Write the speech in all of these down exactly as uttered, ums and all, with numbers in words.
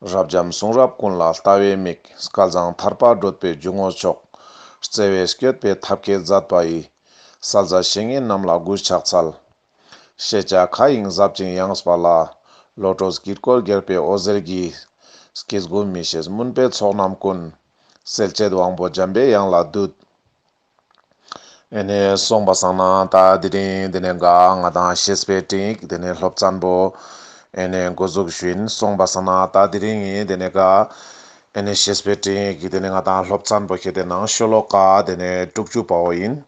རབ་འབྱམས་གསུང་རབ་ཀུན་ལ་ལྟ་བའི་མིག། སྐལ་བཟང་ཐར་པ་བགྲོད་པའི་འཇུག་ངོགས་མཆོག། བརྩེ་བས་བསྐྱོད་པའི་ཐབས་མཁས་མཛད་པ་ཡི། གསལ་མཛད་བཤེས་གཉེན་རྣམས་ལ་གུས་ཕྱག་འཚལ། ཤེས་བྱ་མཁའ་དབྱིངས་ཟབ་ཅིང་ཡངས་པ་ལ། བློ་གྲོས་དཀྱིལ་འཁོར་རྒྱས་པའི་འོད་ཟེར་གྱིས། སྐྱེ་དགུ་མི་ཤེས་མུན་པའི་ཚོགས་རྣམས་ཀུན། སེལ་བྱེད་དབང་པོ་འཇམ་པའི་དབྱངས་ལ་འདུད། ཨེ་ནེ་སོང་པ་སང་ན་ད་དེ་རིང་དེ་ནེ་ག་ང་དང་བཤེས་པའི་སྤྲིངས་ཡིག་དེ་ནེ་སློབ་ཚན་པོ་ཨེ་ནེ་འགོ་འཛུགས་ཞུ་ཡིན། སོང་པ་སང་ན་ད་དེ་རིང་ངི་དེ་ནེ་ག་ཨེ་ནེ་བཤེས་པའི་སྤྲིངས་ཡིག་གི་དེ་ནེ་ང་དང་སློབ་ཚན་པོ་ཁེ་དེ་ནང་ཤོ་ལོ་ཀ་དེ་ནེ་དྲུག་ཅུ་པའོ་ཡིན།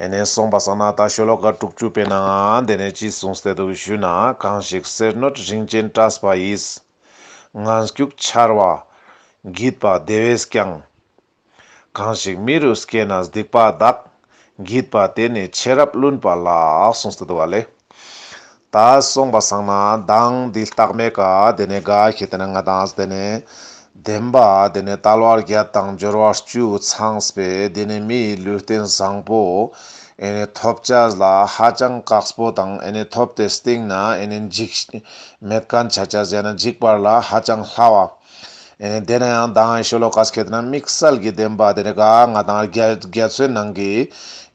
ཨེ་ནེ་སོང་པ་སང་ན་ད་ཤོ་ལོ་ཀ་དྲུག་ཅུ་པའི་ནང་དེ་ནེ་ཅི་གསུངས་ཏེ་འདུག་ཞུ་ན། གང་ཞིག་གསེར་སྣོད་རིན་ཆེན་བཀྲ་བ་ཡིས། ངན་སྐྱུགས་ཆར་བ་བགྱིས་པ་དེ་བས་ཀྱང་། གང་ཞིག་མི་རུ་སྐྱེས་ནས་སྡིག་པ་དག། བགྱིས་པ་དེ་ནི་ཚེ་རབས་བླུན་པ་ལགས། གསུངས་ཏེ་འདུག་པ་ལེ། ད་སོང་པ་སང་ན་མདང་འདི་ལྟག་མའི་ཀ་དེ་ནེ་ག་ཁེ་དེ་ན་ང་དང་དེ་ནེ་བདེན་པ་དེ་ནེ་དལ་བ་བརྒྱད་དང་འབྱོར་བ་བཅུ་ཚང་བའི་དེ་ནེ་མིའི་ལུས་རྟེན་བཟང་པོ་ཨེ་ནེ་ཐོབ་ཅེས་ལ་ཧ་ཅང་དཀགས་པོ་དང་ཨེ་ནེ་ཐོབ་སྟེ་སྟིང་ནེ་ཨེ་ནེ་འཇིགས་མེད་མཁན་ཆ་ཅེས་ཡང་ན་འཇིག་པ་ལ་ཧ་ཅང་སླ་བ། ཨེ་ནེ་དེ་ནེ་ཡང་མདང་ཨེ་ཤོ་ལོ་ཀ་ཁེ་དེ་ན་དམིགས་བསལ་གྱི་བདེན་པ་དེ་ནེ་ག་ང་དང་རྒྱ་རྒྱ་མཚོའི་ནང་གི་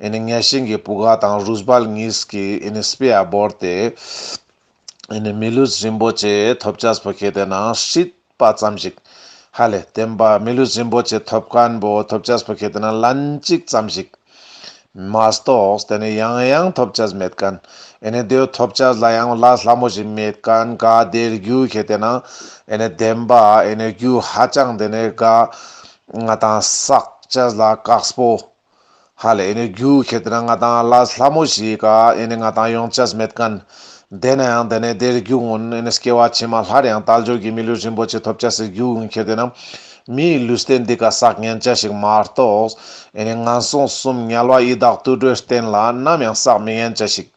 ཨེ་ནེ་གཉའ་ཤིང་གི་བུ་ག་དང་རུས་སྦལ་གཉིས་ཀྱི་ཨེ་ནེ་སྤེ་ར་བོར་ཏེ་ཨེ་ནེ་མི་ལུས་རིན་པོ་ཆེ་ཐོབ་ཅེས་པོ་ཁེ་དེ་ན་སྲིད་པ་ཙམ་ཞིག། ཧ་ལེ་བདེན་པ་མི་ལུས་རིན་པོ་ཆེ་ཐོབ་མཁན་པོ་ཐོབ་ཅེས་པོ་ཁེ་དེ་ན་ལན་གཅིག་ཙམ་ཞིག་མ་གཏོགས་དེ་ནེ་ཡང་ཡང་ཐོབ་ཅེས་མེད་མཁན། ཨེ་ནེ་དེ་ཐོབ་ཅེས་ལ་ཡང་ལས་སླ་མོ་ཞིག་མེད་མཁན་ག་དེ་རྒྱུ་ཁེ་དེ་ན་ཨེ་ནེ་བདེན་པ་ཨེ་ནེ་རྒྱུ་ཧ་ཅང་དེ་ནེ་ག་ང་དང་བསགས་ཅེས་ལ་དཀགས་པོ། ཧ་ལེ་ཨེ་ནེ་རྒྱུ་ཁེ་དེ་ན་ང་དང་ལས་སླ་མོ་ཞིག་ག་ཨེ་ནེ་ང་དང་ཡོང་ཅེས་མེད་མཁན། དེ་ནེ་ཡང་དེ་ནེ་དེ་རྒྱུ་ཀུན་ཨེ་ནེ་སྐྱེ་བ་ཕྱི་མ་སླར་ཡང་དལ་འབྱོར་གྱི་མི་ལུས་རིན་པོ་ཆེ་ཐོབ་ཅེས་སི་རྒྱུ་ཀུན་ཁེ་དེ་ན་མིའི་ལུས་རྟེན་འདི་ཀ་བསགས་ཉན་ཅེས་ཤིག་མ་གཏོགས་ཨེ་ནེ་ངན་སོང་གསུམ་དམྱལ་བ་ཡི་དྭགས་དུད་འགྲོའི་རྟེན་ལ་ནམ་ཡང་བསགས་མི་ཉན་ཅེས་ཤིག།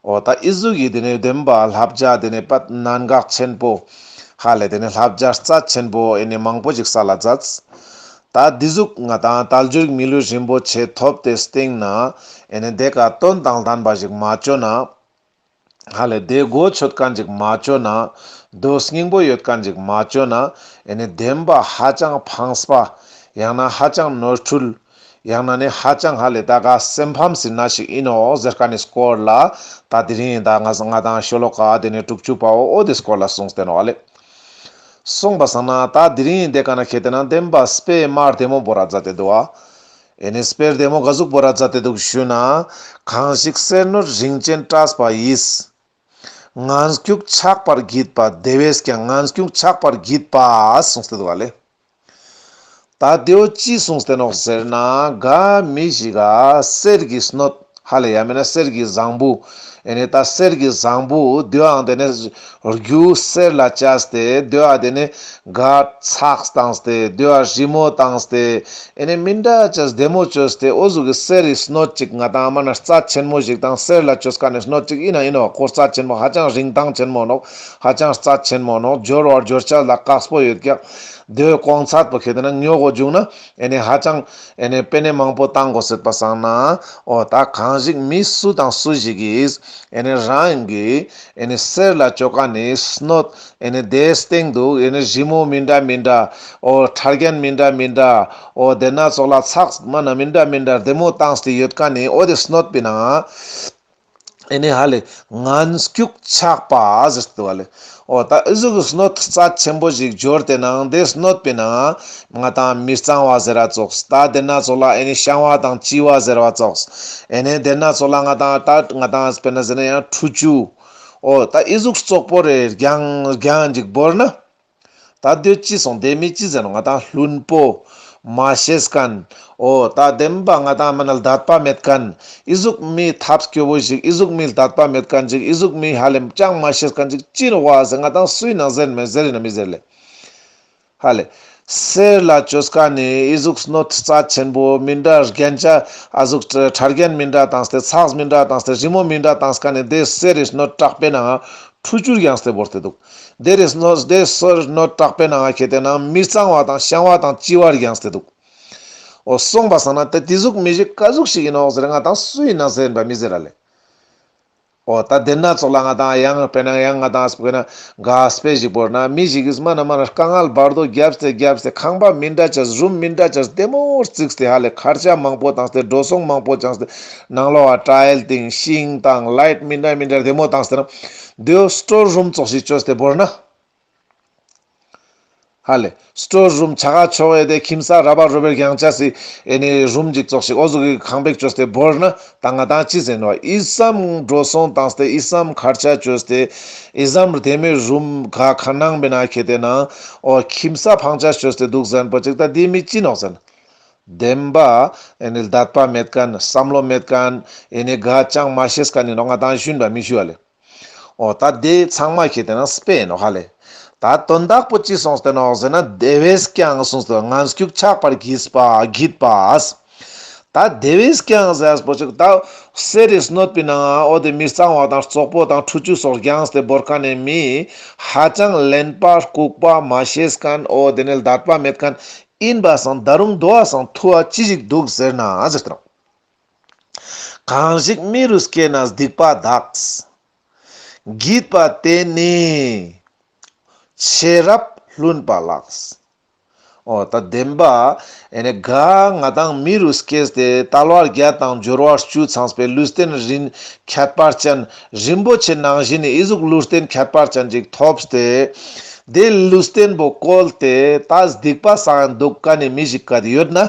འོ་ད་ཨི་ཟུག་གི་དེ་ནེ་བདེན་པ་བསླབ་བྱ་དེ་ནེ་པད་གནད་འགག་ཆེན་པོ། ཧ་ལེ་དེ་ནེ་བསླབ་བྱ་རྩ་ཆེན་པོ་ཨེ་ནེ་མང་པོ་ཞིག་སལ་ལ་མཛད། ད་འདི་ཟུག་ང་དང་དལ་འབྱོར་མི་ལུས་རིན་པོ་ཆེ་ཐོབ་སྟེ་སྟིང་ནེ་ཨེ་ནེ་དེ་ཀ་དོན་དང་ལྡན་པ་ཞིག་མ་བཅོ་ན། ཧ་ལེ་དེ་གོ་ཆོད་མཁན་ཞིག་མ་བཅོ་ན། དོ་སྙིང་པོ་ཡོད་མཁན་ཞིག་མ་བཅོ་ན། ཨེ་ནེ་བདེན་པ་ཧ་ཅང་ཕངས་པ། ཡང་ན་ཧ་ཅང་ནོར་འཁྲུལ། ཡང་ན་ནི་ཧ་ཅང་ཧ་ལེ་ད་ག་སེམས་ཕམ་སི་ནང་ཞིག་ཨིན་ནོག་ཟེར་མཁན་ནི་སྐོར་ལ་ད་དེ་རིང་ད་ང་ང་དང་ཤོ་ལོ་ཀ་དེ་ནེ་དྲུག་ཅུ་པའོ་འོ་དེ་སྐོར་ལ་གསུངས་ཏེ་ནོག་ཨ་ལེ། སོང་པ་སང་ན་ད་དེ་རིང་དེ་ཀ་ན་ཁེ་དེ་ན་བདེན་པ་དཔེ་མ་བདེ་མོ་བོར་ར་མཛད་དེ་འདུག་པ། ཨེ་ནེ་དཔེ་བདེ་མོ་ག་ཟུག་བོར་ར་མཛད་དེ་འདུག་ཞུ་ན། གང་ཞིག་གསེར་སྣོད་རིན་ཆེན་བཀྲ་བ་ཡིས། ངན་སྐྱུགས་ཆགས་པར་བགྱིས་པ་དེ་བས་ཀྱང་། ངན་སྐྱུགས་ཆགས་པར་བགྱིས་པ་གསུངས་ཏེ་འདུག་པ་ལེ། ད་དེའོ་ཅི་གསུངས་ཏེ་ནོག་ཟེར་ན། ག་མི་ཞིག་ག་གསེར་གྱི་སྣོད་ཧ་ལེ་ཡང་མེན་ན་གསེར་གྱི་བཟང་པོ། ཨེ་ནེ་ད་གསེར་གྱི་བཟང་པོ་དེའང་དེ་ནེ་རྒྱུ་གསེར་ལ་བཅས་ཏེ་དེའང་དེ་ནེ་ག་ཚགས་བཏང་སྟེ་དེའང་རི་མོ་བཏང་སྟེ་ཨེ་ནེ་མི་འདྲ་ཅེས་བདེ་མོ་བཅོས་ཏེ་འོ་ཟུག་གི་གསེར་རི་སྣོད་ཅིག་ང་དང་མ་ན་རྩ་ཆེན་མོ་ཞིག་དང་གསེར་ལ་བཅོས་མཁན་ནི་སྣོད་ཅིག་ཨིན་ན་ཨིན་ནོག་ཁོ་རྩ་ཆེན་མོ་ཧ་ཅང་རིན་ཐང་ཆེན་མོ་ནོག་ཧ་ཅང་རྩ་ཆེན་མོ་ནོག་འབྱོར་བ་འབྱོར་ཅེས་ལ་དཀགས་པོ་ཡོད་ཀྱག། དེའི་གོང་ཚད་པོ་ཁེ་དེ་ན་ཉོ་དགོས་བྱུང་ན་ཨེ་ནེ་ཧ་ཅང་ཨེ་ནེ་པེ་ནེ་མང་པོ་བཏང་དགོས་ཟེར་པ་སང་ན། འོ་ད་གང་ཞིག་མི་སུ་དང་སུ་ཞིག་གིས་ཨེ་ནེ་རང་གི་ཨེ་ནེ་གསེར་ལ་བཅོས་མཁན་ནི་སྣོད་ཨེ་ནེ་དེའི་སྟེང་དུ་ཨེ་ནེ་རི་མོ་མི་འདྲ་མི་འདྲ། འོ་ཕྲ་རྒྱན་མི་འདྲ་མི་འདྲ། འོ་དེ་ན་ཙོགས་ལ་ཚགས་མ་ན་མི་འདྲ་མི་འདྲ་བདེ་མོ་བཏང་སྟེ་ཡོད་མཁན་ནི་འོ་དེ་སྣོད་པོའི་ནང་ཨེ་ནེ་ཧ་ལེ་ངན་སྐྱུགས་ཆགས་པ་ཟེར་ཏེ་འདུག་པ་ལེ། འོ་ད་ཨི་ཟུག་གི་སྣོད་རྩ་ཆེན་པོ་ཞིག་འབྱོར་ཏེ་ནང་དེ་སྣོད་པོའི་ནང་ང་དང་མི་གཙང་བ་ཟེར་བ་ཙོགས། ད་དེ་ན་ཙོགས་ལ་ཨེ་ནེ་བཤང་བ་དང་གཅི་བ་ཟེར་བ་ཙོགས། ཨེ་ནེ་དེ་ན་ཙོགས་ལ་ང་དང་ད་ང་དང་དཔེར་ན་ཟེར་ན་ཡང་ཁྲུ་ཆུ། འོ་ད་ཨི་ཟུག་བཙོག་པོ་རེ་རྒྱང་རྒྱང་ཅིག་བོར་ན། ད་དེ་ཅི་སོང་དེ་མི་ཅི་ཟེར་ནོག་ང་དང་བླུན་པོ། མ་ཤེས་མཁན། འོ་ད་བདེན་པ་ང་དང་མ་ན་ལྡད་པ་མེད་མཁན། ཨི་ཟུག་མི་ཐབས་སྐྱོ་བོ་ཞིག། ཨི་ཟུག་མི་ལྡད་པ་མེད་མཁན་ཞིག། ཨི་ཟུག་མི་ཧ་ལེ་ཅང་མ་ཤེས་མཁན་ཞིག་ཅི་ནོག་པ་ཟེར་ང་དང་སུའི་ནང་ཟེར་མེད་ཟེར་ཡིན་ན་མི་ཟེར་ལེ། ཧ་ལེ། གསེར་ལ་བཅོས་མཁན་ནི་ཨི་ཟུག་སྣོད་རྩ་ཆེན་པོ་མི་འདྲ་རྒྱན་ཆ་ཨ་ཟུག་ཕྲ་རྒྱན་མི་འདྲ་བཏང་སྟེ་ཚགས་མི་འདྲ་བཏང་སྟེ་རི་མོ་མི་འདྲ་བཏང་མཁན་ནི་དེ་གསེར་རི་སྣོད་དྲག་པོའི་ནང་ཁྲུ་ཆུར་རྒྱངས་ཏེ་བོར་ཏེ་འདུག། དེ་རི་སྣོད་དེ་གསེར་སྣོད་དྲག་པོའི་ནང་ཁེ་དེ་ན་མི་གཙང་བ་དང་བཤང་བ་དང་གཅི་བར་རྒྱངས་ཏེ་འདུག། འོ་སོང་པ་སང་ན་དེ་དེ་ཟུག་མི་ཞིག་ག་ཟུག་ཞིག་ཡིན་ནོག་ཟེར་ང་དང་སུ་ཡིན་ན་ཟེར་ཡིན་པ་མི་ཟེར་ར་ལེ། འོ་ད་དེ་ན་ཙོགས་ལ་ང་དང་ཡང་དཔེར་ན་ཡང་ང་དང་དཔེར་ན་ག་དཔེ་ཞིག་བོར་ན་མི་ཞིག་གིས་མ་ན་མ་ན་དཀའ་ངལ་བར་དོ་རྒྱབ་སྟེ་རྒྱབ་སྟེ་ཁང་པ་མི་འདྲ་ཅེས་རུམ་མི་འདྲ་ཅེས་བདེ་མོ་བརྩིགས་ཏེ་ཧ་ལས་ཁར་ཆ་མང་པོ་བཏང་སྟེ་འགྲོ་སོང་མང་པོ་བཏང་སྟེ་ནང་ལོགས་ལ་ཊའིལ་བཏིང་ཤིང་བཏང་ལའིཊ་མི་འདྲ་མི་འདྲ་བདེ་མོ་བཏང་སྟེ་ན་དེའོ་སི་ཊོར་རུམ་ཙོགས་ཤིག་བཅོས་ཏེ་བོར་ན། ཧ་ལས། སི་ཊོར་རུམ་ཆ་ག་ཆོག་ཡེ་དེ་ཁྱིམ་ས་ར་བ་རོ་བེར་རྒྱང་ཆ་སི་ཨེ་ནི་རུམ་ཅིག་ཙོགས་ཤིག་འོ་ཟུག་གི་ཁང་པ་ཅིག་བཅོས་ཏེ་བོར་ན་ད་ང་དང་ཅི་ཟེར་ནོག་ཨི་ཙམ་འགྲོ་སོང་བཏང་སྟེ་ཨི་ཙམ་ཁར་ཆ་བཅོས་ཏེ་ཨི་ཙམ་བདེ་མོའི་རུམ་ག་ཁ་ནང་བེ་ན་ཁེ་ཏེ་ན་འོ་ཁྱིམ་ས་ཕང་ཆ་བཅོས་ཏེ་འདུག་ཟེར་པོ་ཅིག་ད་དེ་མི་ཅི་ནོག་ཟེར་ན། བདེན་པ་ཨེ་ནི་ལྡད་པ་མེད་མཁན་བསམ་བློ་མེད་མཁན་ཨེ་ནི་ག་ཅང་མ་ཤེས་མཁན་ནི་ནོག་ང་དང་ཞུན་པ་མི་ཞུ་བ་ལེ། འོ་ད་དེ་ཚང་མ་ཁེ་ཏེ་ན་དཔེ་ནོག་ཧ་ལས། ད་དོན་དག་པོ་ཅི་གསུངས་ཏེ་ནོག་ཟེར་ན་དེ་བས་ཀྱང་གསུངས་ཏེ་ནོག་ངན་སྐྱུགས་ཆགས་པར་བགྱིས་པ་བགྱིད་པ། ད་དེ་བས་ཀྱང་ཟེར་པོ་ཅིག་ད་གསེར་རི་སྣོད་པའི་ནང་འོ་དེ་མི་གཙང་བ་དང་བཙོག་པོ་དང་ཁྲུ་ཆུ་སོགས་རྒྱངས་ཏེ་བོར་མཁན་ནི་མི་ཧ་ཅང་གླེན་པ་ལྐུགས་པ་མ་ཤེས་མཁན་འོ་དེ་ནི་ལྡད་པ་མེད་མཁན་ཡིན་པ་སང་ད་རུང་དོ་བ་སང་ཐུ་བ་ཅི་ཞིག་འདུག་ཟེར་ན་ཟེར་ཏེ་ནོག་གང་ཞིག་མི་རུ་སྐྱེས་ནས་སྡིག་པ་དག། བགྱིས་པ་དེ་ནི་ཆེས་རབ་བླུན་པ་ལགས། འོ་ད་བདེན་པ་ཨེ་ནི་ག་ང་དང་མི་རུ་སྐྱེས་ཏེ་དལ་བ་བརྒྱད་དང་འབྱོར་བ་བཅུ་ཚང་བའི་ལུས་རྟེན་རིན་ཁྱད་པར་ཅན་རིན་པོ་ཆེ་ནང་བཞིན་ནི་ཨི་ཟུག་ལུས་རྟེན་ཁྱད་པར་ཅན་ཅིག་ཐོབ་སྟེ་དེ་ལུས་རྟེན་པོ་བཀོལ་ཏེ་ད་སྡིག་པ་བསགས་འདུག་མཁན་ནི་མི་ཞིག་ག་དེ་ཡོད་ན།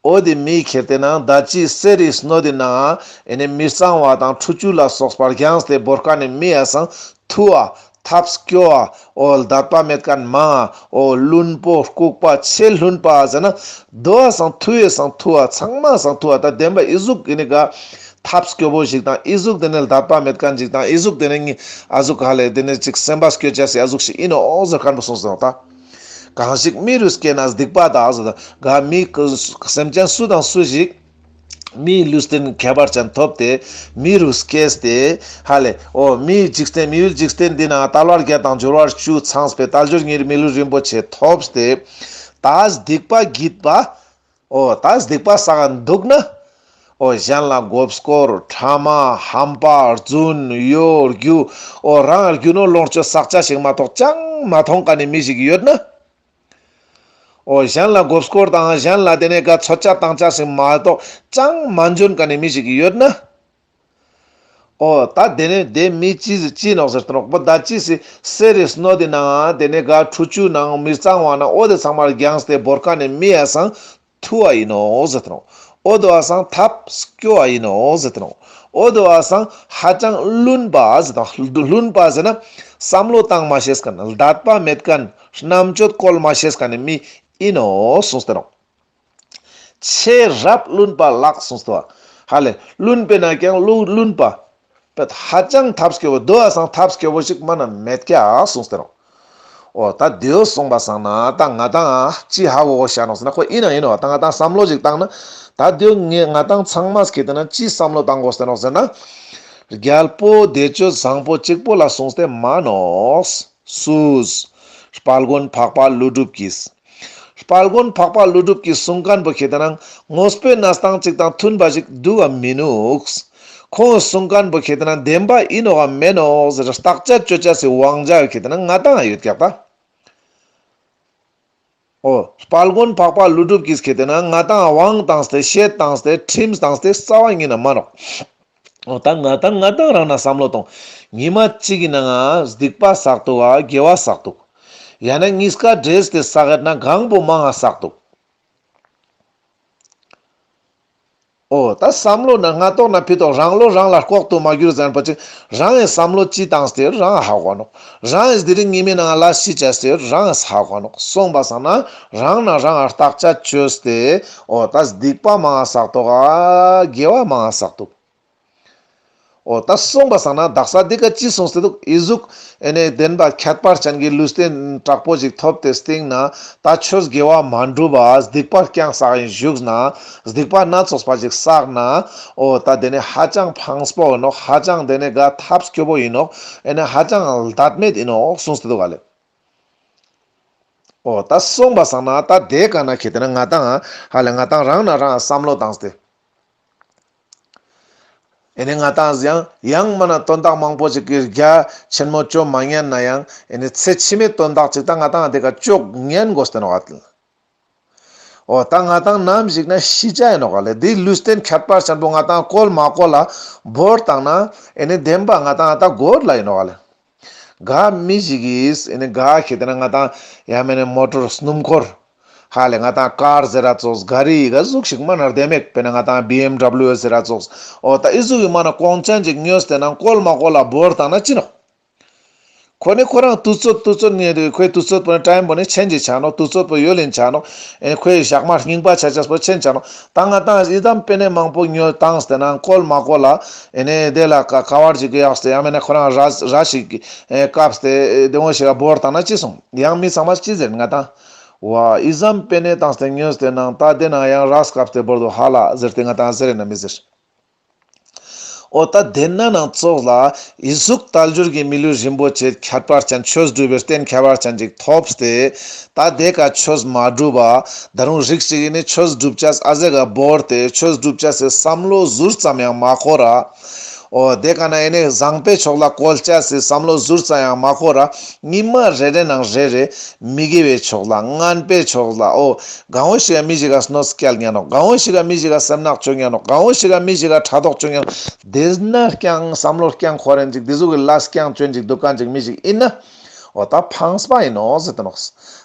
འོ་དེ་མི་ཁེ་ཏེ་ན་ད་ཅི་གསེར་རི་སྣོད་དེ་ནང་ཨེ་ནི་མི་གཙང་བ་དང་ཁྲུ་ཆུ་ལ་སོགས་པ་རྒྱངས་ཏེ་བོར་མཁན་ནི་མི་ཡ་སང་ཐུ་བ་ཐབས་སྐྱོ་བ་འོ་ལྡད་པ་མེད་མཁན་མང་འོ་བླུན་པོ་ལྐུགས་པ་ཆེས་བླུན་པ་ཟེར་ན་དོ་བ་སང་ཐུ་བའི་སང་ཐུ་བ་ཚང་མ་སང་ཐུ་བ་ད་བདེན་པ་ཨི་ཟུག་ཨེ་ནི་ག་ཐབས་སྐྱོ་བོ་ཞིག་དང་ཨི་ཟུག་དེ་ནི་ལྡད་པ་མེད་མཁན་ཞིག་དང་ཨི་ཟུག་དེ་ནི་ཨ་ཟུག་ཧ་ལས་དེ་ནི་ཅིག་སེམས་པ་སྐྱོ་ཅེས་སི་ཨ་ཟུག་ཞིག་ཨིན་ནོག་ཟེར་མཁན་པོ་གསུངས་སོང་ད། གང་ཞིག་མི་རུ་སྐྱེས་ནས་སྡིག་པ་དག་ཟེར་ད། ག་མི་སེམས་ཅན་སུ་དང་སུ་ཞིག་མིའི་ལུས་རྟེན་ཁྱད་པར་ཅན་ཐོབ་སྟེ་མི་རུ་སྐྱེས་ཏེ་ཧ་ལས་འོ་མིའི་འཇིག་རྟེན་མི་ཡུལ་འཇིག་རྟེན་འདི་ན་དལ་བ་བརྒྱད་དང་འབྱོར་བ་བཅུ་ཚང་བའི་དལ་འབྱོར་ཉེར་མི་ལུས་རིན་པོ་ཆེ་ཐོབ་སྟེ་ད་སྡིག་པ་བགྱིས་པ། འོ་ད་སྡིག་པ་བསགས་འདུག་ན། འོ་གཞན་ལ་མགོ་སྐོར་ཕྲ་མ་ཧམ་པ་རྫུན་གཡོ་སྒྱུ་འོ་རང་རྒྱུ་ནོར་ལོངས་སྤྱོད་བསགས་ཅེས་ཤིག་མ་གཏོགས་ཅང་མ་མཐོང་མཁན་ནི་མི་ཞིག་ཡོད་ན། འོ་གཞན་ལ་མགོ་སྐོར་དང་གཞན་ལ་དེ་ནས་ག་ཚོད་ཆ་བཏང་ཅེས་ཤིག་མ་གཏོགས་ཅང་མ་འཇོན་མཁན་ནི་མི་ཞིག་ཡོད་ན། འོ་ད་དེ་ནས་དེ་མི་ཅི་ཅི་ནོག་ཟེར་ཏེ་ནོག་པོ་ད་ཅི་སི་གསེར་རི་སྣོད་དེ་ནང་དེ་ནས་ག་ཁྲུ་ཆུ་ནང་མི་གཙང་བ་ནང་འོ་དེ་ཚང་མ་རྒྱངས་ཏེ་བོར་མཁན་ནི་མི་ཡ་སང་ཐུ་བ་ཡིན་ནོག་ཟེར་ཏེ་ནོག་འོ་དོ་བ་སང་ཐབས་སྐྱོ་བ་ཡིན་ནོག་ཟེར་ཏེ་ནོག་འོ་དོ་བ་སང་ཧ་ཅང་བླུན་པ་ཟེར་ཏེ་ནོག་བླུན་པ་ཟེར་ན་བསམ་བློ་བཏང་མ་ཤེས་མཁན་ལྡད་པ་མེད་མཁན་རྣམ་དཔྱོད་བཀོལ་མ་ཤེས་མཁན་ནི་མི་ཡིན་ནོག་གསུངས་ཏེ་ནོག་ཆེས་རབ་བླུན་པ་ལགས་གསུངས་ཏེ་ནོག་ཧ་ལས་བླུན་པས་ན་ཀྱང་བླུན་པ། པད་ཧ་ཅང་ཐབས་སྐྱོ་བོ་དོ་བ་སང་ཐབས་སྐྱོ་བོ་ཞིག་མ་ན་མེད་ཀྱག་གསུངས་ཏེ་ནོག་འོ་ད་དེའོ་སོང་པ་སང་ན་ད་ང་དང་ཅི་ཧ་གོ་གོ་ཤ་ནོག་ཟེར་ན་ཁོ་ཡིན་ན་ཡིན་ནོག་ད་ང་དང་བསམ་བློ་ཞིག་བཏང་ན་ད་དེའོ་ངས་ང་དང་ཚང་མ་སྐྱེ་དེ་ན་ཅི་བསམ་བློ་བཏང་དགོས་ཟེར་ནོག་ཟེར་ན། རྒྱལ་པོ་བདེ་སྤྱོད་བཟང་པོ་གཅིག་པོ་ལ་གསུངས་ཏེ་མ་ནོག་སུས། དཔལ་མགོན་འཕགས་པ་ཀླུ་སྒྲུབ་ཀྱིས། དཔལ་མགོན་འཕགས་པ་ཀླུ་སྒྲུབ་ཀྱིས་གསུང་མཁན་པོ་ཁེ་ཏེ་ན་དངོས་པོའི་གནས་སྟངས་གཅིག་དང་མཐུན་པ་ཞིག་འདུག་ག་མི་ནུག་ཁོང་གསུང་མཁན་པོ་ཁེ་ཏེ་ན་བདེན་པ་ཡིན་ནོག་ག་མེན་ནོག་ཟེར་བརྟག་དཔྱད་བཅོ་ཅེས་སི་དབང་ཆ་ཁེ་ཏེ་ན་ང་དང་ཡོད་ཀྱག་ད། འོ། དཔལ་མགོན་འཕགས་པ་ཀླུ་སྒྲུབ་ཀྱིས་ཁེ་ཏེ་ན་ང་དང་དབང་བཏང་སྟེ་བཤད་བཏང་སྟེ་ཁྲིམས་བཏང་སྟེ་རྩ་བ་ཉིད་ན་མ་ནོག་འོ་ད་ང་དང་ང་དང་རང་ན་བསམ་བློ་གཏོང་། ཉི་མ་གཅིག་གི་ནང་ང་སྡིག་པ་བསགས་འདུག་ག་དགེ་བ་བསགས་འདུག་ཡང་ན་གཉིས་ཀ་འདྲེས་ཏེ་བསགས་ཡོད་ན་གང་པོ་མང་ང་བསགས་འདུག་འོ་ད་བསམ་བློ་ན་སྔ་ཐོག་ན་ཕི་ཐོག་རང་བློ་རང་ལ་ལྐོག་ཏུ་མ་གྱུར་ཟེར་པ་ཅིག་རང་ངི་བསམ་བློ་ཅི་བཏང་སྟེ་རང་ཧ་གོ་ནོག་རང་ངི་དེ་རིང་ཉི་མའི་ནང་ལ་ཤི་ཅེས་སྟེ་རང་ངི་ཧ་གོ་ནོག་སོང་པ་སང་ན་རང་ན་རང་ང་བརྟག་དཔྱད་བཅོས་ཏེ་འོ་ད་སྡིག་པ་མང་ང་བསགས་འདུག་ག་དགེ་བ་མང་ང་བསགས་འདུག་འོ་ད་སོང་པ་སང་ན་དག་ས་འདི་ཀ་ཅི་གསུངས་ཏེ་འདུག་ཨི་ཟུག་ཨེ་ནས་བདེན་པ་ཁྱད་པར་ཅན་གྱི་ལུས་རྟེན་དྲག་པོ་ཞིག་ཐོབ་སྟེ་སྟིང་ན་ད་ཆོས་དགེ་བ་མ་འགྲུབ་པ་སྡིག་པ་རྐྱང་བསགས་ཡིན་བཞུགས་ན་སྡིག་པ་སྣ་ཚོགས་པ་ཞིག་བསགས་ན་འོ་ད་དེ་ནས་ཧ་ཅང་ཕངས་པོ་ཡིན་ནོག་ཧ་ཅང་དེ་ནས་ག་ཐབས་སྐྱོ་བོ་ཡིན་ནོག་ཨེ་ནས་ཧ་ཅང་ལྡད་མེད་ཡིན་ནོག་གསུངས་ཏེ་འདུག་ག་ལེ། འོ་ད་སོང་པ་སང་ན་ད་དེ་ག་ན་ཁེ་ཏེ་ན་ང་དང་ཧ་ལས་ང་དང་རང་ན་རང་བསམ་བློ་བཏང་སྟེ། ཨེ་ནི་ང་ཏང་ཡང་ཡང་མ་ན་དོན་དག་མང་པོ་ཅིག་གི་རྒྱ་ཆེན་མོ་ཅོ་མ་ཉན་ན་ཡང་ཨེ་ནི་ཚེ་ཕྱི་མའི་དོན་དག་ཅིག་ད་ང་ཏང་དེ་ཀ་ཅོ་ཉན་དགོས་ཏེ་ནོག་ཨ། འོ་ད་ང་ཏང་ནམ་ཞིག་ན་ཤི་ཆ་ཡིན་ནོག་ལེ། དེ་ལུས་རྟེན་ཁྱད་པར་ཅན་པོ་ང་ཏང་བཀོལ་མ་བཀོལ་ལ་བོར་བཏང་ན་ཨེ་ནི་བདེན་པ་ང་ཏང་ད་དགོས་ལ་ཡིན་ནོག་ལེ། ག་མི་ཞིག་གིས་ཨེ་ནི་ག་ཁེ་ཏེ་ན་ང་ཏང་ཡང་མེད་ན་མོ་ཊར་སྣུམ་འཁོར་ཧ་ལེ་ང་ཏང་ཀར་ཟེར་ར་ཙོགས་ག་རི་ག་ཟུག་ཞིག་མ་ན་བདེ་མེད་པས་ན་ང་ཏང་བི་ཨེམ་ཌབ་ལུ་ཟེར་ར་ཙོགས། འོ་ད་ཨི་ཟུག་གི་མ་ན་གོང་ཅན་ཅིག་ཉོས་ཏེ་ན་བཀོལ་མ་བཀོལ་ལ་བོར་བཏང་ན་ཅི་ནོག་ཁོ་ནི་ཁོ་རང་དུས་ཚོད་དུས་ཚོད་ནི་ཁོའི་དུས་ཚོད་པོ་ནི་ཊའིམ་པོ་ནི་ཆེན་ཅིག་ཆ་ནོག་དུས་ཚོད་པོ་ཡོལ་ལིན་ཆ་ནོག་ཨེ་ཁོའི་ཞག་མ་རྙིང་པ་ཆ་ཆ་པོ་ཆེན་ཆ་ནོག་ད་ང་ཏང་ཨི་ཙམ་པེ་ནེ་མང་པོ་ཉོ་བཏང་སྟེ་ན་བཀོལ་མ་བཀོལ་ལ་ཨེ་ནི་དེ་ལ་ཀ་ཀ་བར་ཅིག་གི་ཡག་སྟེ་ཡང་མེད་ན་ཁོ་རང་ར་ར་ཞིག་ཨེ་བཀབ་སྟེ་ཨེ་དེ་འོ་ཞིག་ག་བོར་བཏང་ན་ཅི་སོང་ཡང་མི་ཚང་མ་ཅི་ཟེར་ང་ཏང་། ཝ་ཨི་ཙམ་པེ་ནེ་བཏང་སྟེ་ཉོས་ཏེ་ནང་ད་དེ་ན་ཡང་ར་བཀབ་སྟེ་བོར་དུ་ཧ་ལ་ཟེར་ཏེ་ང་ཏང་ཟེར་ན་མི་ཟེར། འོ་ད་དེ་ན་ནང་ཙོགས་ལ་ཨི་ཟུག་དལ་འབྱོར་གྱི་མི་ལུས་རིན་པོ་ཆེ་ཁྱད་པར་ཅན་ཆོས་སྒྲུབ་པའི་རྟེན་ཁྱད་པར་ཅན་ཅིག་ཐོབ་སྟེ་ད་དེ་ཀ་ཆོས་མ་སྒྲུབ་པ་ད་རུང་རིགས་ཅིག་ཡིན་ནི་ཆོས་སྒྲུབ་ཅས་ཨ་ཟེ་ག་བོར་ཏེ་ཆོས་སྒྲུབ་ཅས་སི་བསམ་བློ་ཟུར་ཙམ་ཡང་མ་འཁོར་ར། འོ་དེ་ཀ་ན་ཡིན་ནི་བཟང་པའི་ཕྱོགས་ལ་བཀོལ་ཅས་སི་བསམ་བློ་ཟུར་ཙམ་ཡང་མ་འཁོར་ར་ཉི་མ་རེ་རེ་ནང་རེ་རེ་མི་དགེ་བའི་ཕྱོགས་ལ་ངན་པའི་ཕྱོགས་ལ་འོ། གང་བོ་ཞིག་ག་མི་ཞིག་ག་གནོད་སྐྱེལ་ཉན་ནོག་གང་བོ་ཞིག་ག་མི་ཞིག་ག་སེམས་ནག་བཅོ་ཉན་ནོག་གང་བོ་ཞིག་ག་མི་ཞིག་ག་ཕྲག་དོག་བཅོ་ཉན་ནོག་དེ་ན་རྐྱང་བསམ་བློ་རྐྱང་འཁོར་རན་ཅིག་དེ་ཟུག་གི་ལས་རྐྱང་བཅོན་ཅིག་འདུག་ག་ཅིག་མི་ཞིག་ཡིན་ན། འོ་ད་ཕངས་པ་ཡིན་ནོག་ཟེར་ཏེ་ནོག་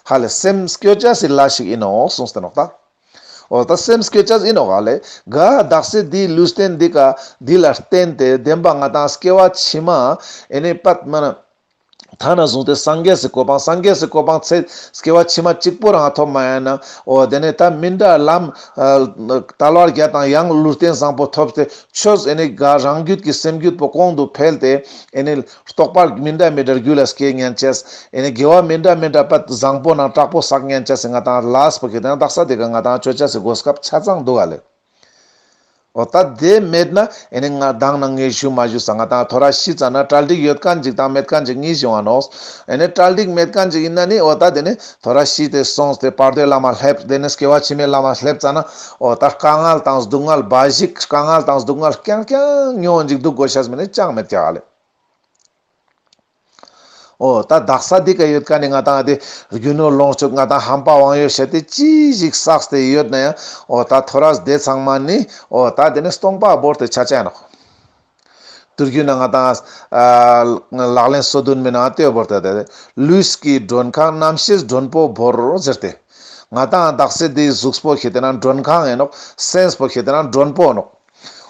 ཧ་ལེ་སེམས་སྐྱོ་ཅས་སི་ལས་ཤིག་ཡིན་ནོག་གསུངས་ཏེ་ནོག་ད། འོ་ད་སེམས་སྐྱོ་ཅས་ཡིན་ནོག་ཧ་ལེ། ག་དག་ས་དེའི་ལུས་རྟེན་འདི་ཀ་འདི་ལ་བརྟེན་ཏེ་བདེན་པ་ང་ཏང་སྐྱེ་བ་ཕྱི་མ་ཨེ་ནི་པད་མ་ན། ཐ་ན་བཟུང་སྟེ་སངས་རྒྱས་སི་གོ་འཕང་སངས་རྒྱས་སི་གོ་འཕང་ཚེ་སྐྱེ་བ་ཕྱི་མ་གཅིག་པོ་རང་ཐོབ་མ་ཡིན་ན། འོ་དེ་ནས་ད་མི་འདྲ་ལམ་ཨ་དལ་བ་བརྒྱད་དང་ཡང་ལུས་རྟེན་བཟང་པོ་ཐོབ་སྟེ་ཆོས་ཨེ་ནི་ག་རང་རྒྱུད་ཀྱི་སེམས་རྒྱུད་པོ་གོང་དུ་འཕེལ་ཏེ་ཨེ་ནི་རྟོགས་པ་མི་འདྲ་མི་འདྲ་རྒྱུད་ལ་སྐྱེ་ཉན་ཅས་ཨེ་ནི་དགེ་བ་མི་འདྲ་མི་འདྲ་པད་བཟང་པོ་ནང་དྲག་པོ་བསགས་ཉན་ཅས་སི་ང་ཏང་ལས་པོ་ཁེ་ཏེ་ན་དག་ས་དེ་ཀ་ང་ཏང་ཆོས་ཅས་སི་གོ་སྐབས་ཆ་ཚང་འདུག་ག་ལེ། འོ་ད་དེ་མེད་ན་ཨེ་ནི་ང་དང་ན་ངས་ཞུ་མ་ཞུ་ས་ང་ཏང་ཐོ་རས་ཤི་ཙ་ན་གྲ་སྒྲིག་ཡོད་མཁན་ཅིག་དང་མེད་མཁན་ཅིག་གཉིས་བྱུང་བ་ནོག་ཨེ་ནི་གྲ་སྒྲིག་མེད་མཁན་ཅིག་ཡིན་ན་ནི་འོ་ད་དེ་ནི་ཐོ་རས་ཤི་སྟེ་སོང་སྟེ་བར་དོའི་ལམ་མ་སླེབས་དེ་ནི་སྐྱེ་བ་ཕྱི་མའི་ལམ་མ་སླེབས་ཙ་ན་འོ་ད་དཀའ་ངལ་དང་སྡུག་བསྔལ་འབའ་ཞིག་དཀའ་ངལ་དང་སྡུག་བསྔལ་རྐྱང་རྐྱང་མྱོང་ཅིག་འདུག་དགོས་ཤེས་མེད་ནི་ཅང་མེད་ཀྱག་ལེ། འོ་ད་དག་ས་འདི་ཀ་ཡོད་མཁན་ནི་ང་ཏང་དེ་རྒྱུ་ནོར་ལོངས་སྤྱོད་ང་ཏང་ཧམ་པ་དབང་ཡོད་བྱས་ཏེ་ཅི་ཞིག་བསགས་ཏེ་ཡོད་ན་ཡང་འོ་ད་ཐོ་རས་དེ་ཚང་མ་ནི་འོ་ད་དེ་ནི་སྟོང་པ་བོར་ཏེ་ཆ་ཆ་ནོག་དུས་རྒྱུན་ན་ང་ཏང་ཨ་ལག་ལེན་སོ་བདུན་མའི་ནང་ལྟོས་བོར་ཏེ་དེ་ལུས་ཀྱི་མགྲོན་ཁང་རྣམ་ཤེས་མགྲོན་པོ་བོར་ཟེར་ཏེ། ང་ཏང་དག་ས་འདི་གཟུགས་པོ་ཁེ་ཏེ་ན་མགྲོན་ཁང་ཡིན་ནོག་སེམས་པོ་ཁེ་ཏེ་ན་མགྲོན་པོ་ནོག་